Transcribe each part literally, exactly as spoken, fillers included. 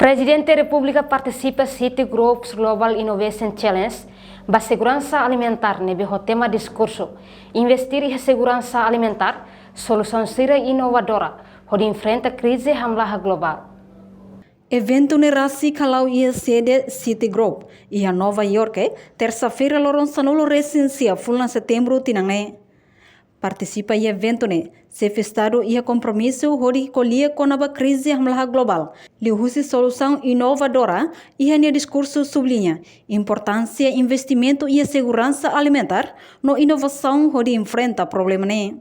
Prezidente Repúblika partisipa Citigroup Global Innovation Challenge ba seguransa alimentár ne'ebé ho tema diskursu "Investir iha seguransa alimentár, solusaun sira inovadora hodi enfrenta krize hamlaha globál". Eventu ne'e rasik hala'o iha sede Citigroup iha Nova York, tersa-feira loron sanulu resin sia fulan setembru tinan ne'e. Partisipa iha eventu ne'e xefe Estadu iha kompromisu hodi ko'alia kona-ba krize hamlaha globál, liuhusi solusaun inovadora, iha nia diskursu subliña importánsia investimentu iha seguransa alimentár no inovasaun hodi enfrenta problema ne'e.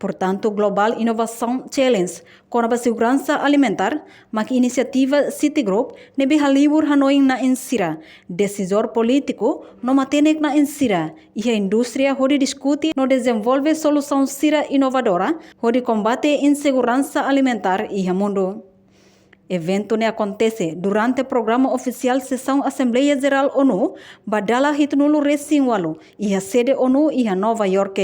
Portantu, Global Innovation Challenge kona-ba seguransa alimentár mak inisiativa Citigroup ne'ebé halibur hanoin-na'in sira, desizór polítiku no matenek-na'in sira iha indústria hodi diskute no dezenvolve solusaun sira inovadora hodi kombate inseguransa alimentár iha mundu. Eventu ne'e akontese durante programa ofisiál sesaun Asembleia Jerál ONU ba dala hitunulu resin ualu iha sede ONU iha Nova York.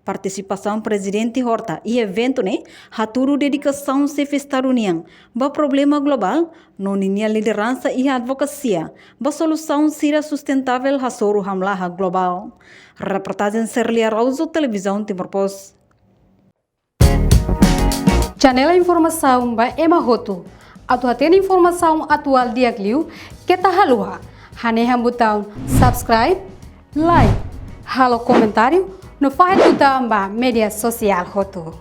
Partisipasaun Prezidente Horta iha eventu ne'e hatudu dedikasaun xefe Estadu nian ba problema globál no ninia lideransa iha advokasia ba solusaun sira sustentável hasoru hamlaha globál. Reportajen Serlia Rauzo, Televizaun Timor Post. Janela informasaun ba ema hotu. Atu hatene informasaun atuál di'ak liu, keta haluha hanehan butaun subscribe, like, halo komentáriu no fahe tutan ba média sosiál hotu.